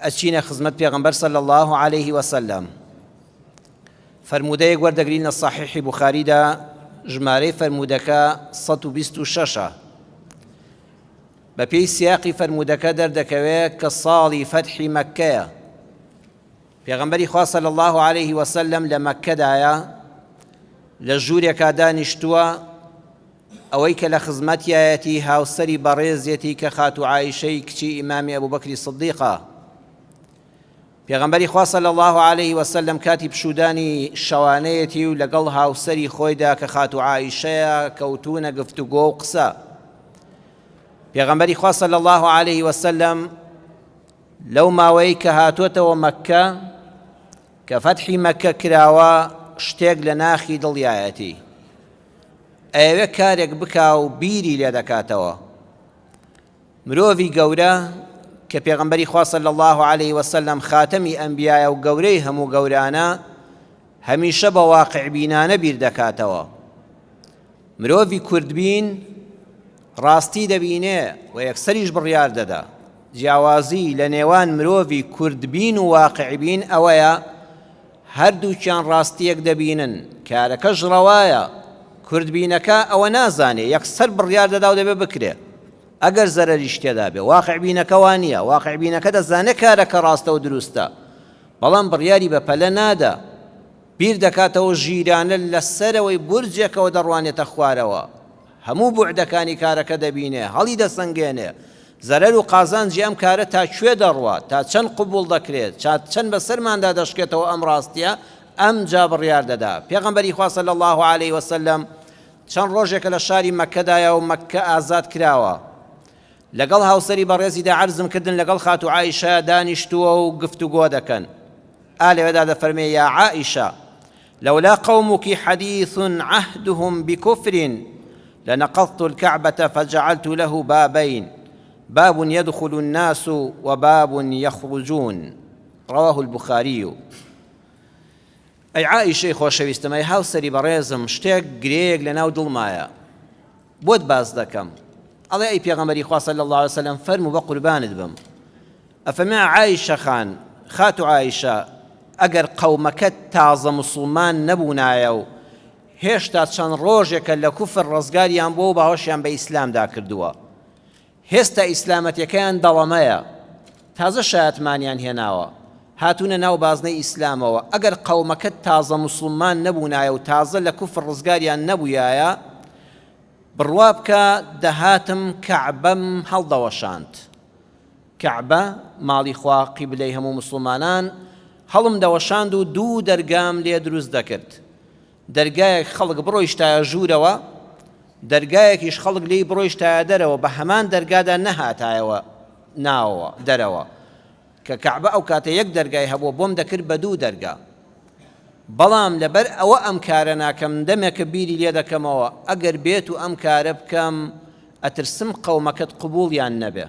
ئەچینە خزمەت پێغەمبەر صلی اللە علیه وسلم. فەرموودەیەک وەردەگرین لە صحیحی بوخاریدا ژمارەی فەرموودەکە 126ە. بە پێی سیاقی فەرموودەکە دەردەکەوێ کە ساڵی فەتحی مەککەیە. پێغەمبەری خوا صلی اللە علیه وسلم لە مەککەدایە لە ژوورێکا دانیشتووە ئەوەی کە لە خزمەتیایەتی هاوسەری بەڕێزیەتی کە خاتوو عائیشەی کچی ئیمامی ئەبوبەکری سدیقە. پێغەمبەری خوا صلی اللە علیه وسلم کاتی پشوودانی شەوانەیەتی و لەگەڵ هاوسەری خۆیدا کە خاتوو عائیشەیە کەوتوونە گفتوگۆ و قسە. پێغەمبەری خوا صلی اللە علیه وسلم لەو ماوەی کە هاتۆتەوە مەککە کە فەتحی مەککە کراوە شتێک لە ناخی دڵیایەتی. ئەیەوێ کارێک بکا و بیری لێ دەکاتەوە. مرۆڤی گەورە کە پێغەمبەری خوا صلی اللە علیه وسلم خاتەمی ئەنبیایە و گەورەی هەموو گەورانە هەمیشە بە واقعبینانە بیر دەکاتەوە. مرۆڤی کوردبین ڕاستی دەبینێ و یەکسەریش بڕیار دەدا. جیاوازی لە نێوان مرۆڤی کوردبین و واقعبین ئەوەیە هەردووکیان ڕاستییەک دەبینن، کارەکەش ڕەوایە، کوردبینەکە ئەوە نازانێ، یەکسەر بڕیار دەدا و دەبێ بکرێ، ئەگەر زەرەریش تێدا بێ، واقعبینەکە وا نییە، واقعبینەکە دەزانێ کارەکە ڕاستە و دروستە، بەڵام بڕیاری بە پەلە نادا، بیر دەکاتەوە ژیرانە لە سەرەوەی بورجێکەوە دەڕوانێتە خوارەوە، هەموو بوعدەکانی کارەکە دەبینێ، هەڵیدەسەنگێنێ، زەرەر و قازانجی ئەم کارە تا کوێ دەڕوا، تا چەند قبوڵ دەکرێ، تا چەند بەسەرماندا دەشکێتەوە ئەم ڕاستییە، ئەمجا بڕیار دەدا. پێغەمبەری خوا صلی اللە علیە وسلم چەند ڕۆژێکە لە شاری مەککەدایە و مەککە ئازاد کراوە. لەگەڵ هاوسەری بەڕێزیدا عەرزم کردن لەگەڵ خاتوو عائیشە دانیشتووە و گفتوگۆ دەکەن. ئا لەوێدا دەفەرمێ یا عائیشە لولا قومك حديث عهدهم بكفر لنقضت الكعبة فجعلت له بابين باب يدخل الناس وباب يخرجون رواه البخاري ئەی عائیشەی خۆشەویستم ئەی هاوسەری بەڕێزم شتێک گرێیەک لەناو دڵمایە بۆت باس دەکەم ئەڵێ ئەی پێغەمبەری خوا صلی الله علیه وسلم فەرموو بە قوربانت بم ئەفەرمێ عائیشە خان، خاتوو عائیشە، ئەگەر قەومەکەت تازە موسڵمان نەبوونایە و هێشتا چەند ڕۆژێکە لە کوفر ڕزگاریان بووە و باوەشیان بە ئیسلامدا کردووە، هێستا ئیسلامەتیەکەیان دەڵەمەیە، تازە شایەتمانیان هێناوە، هاتوونە ناو بازنەی ئیسلامەوە، ئەگەر قەومەکەت تازە موسڵمان نەبوونایە و تازە لە کوفر ڕزگاریان نەبوویایە، بڕوا بکە دەهاتم کەعبەم هەڵدەوەشاند. کەعبە، ماڵی خوا، قیبلەی هەموو موسڵمانان، هەڵم دەوەشاند و دوو دەرگام لێ دروست دەکرد. دەرگایەک خەڵک بڕۆیشتایە ژوورەوە، دەرگایەکیش خەڵک لێی بڕۆیشتایە دەرەوە، بە هەمان دەرگادا نەهاتایەوە ناوەوە، دەرەوە. کە کەعبە ئەو کاتە یەک دەرگای هەبووە، بۆم دەکرد بە دوو دەرگا. بەڵام لەبەر ئەوە ئەم کارە ناکەم، دەمێکە بیری لێ دەکەمەوە، ئەگەر بێت و ئەم کارە بکەم، ئەترسم قەومەکەت قبووڵیان نەبێ.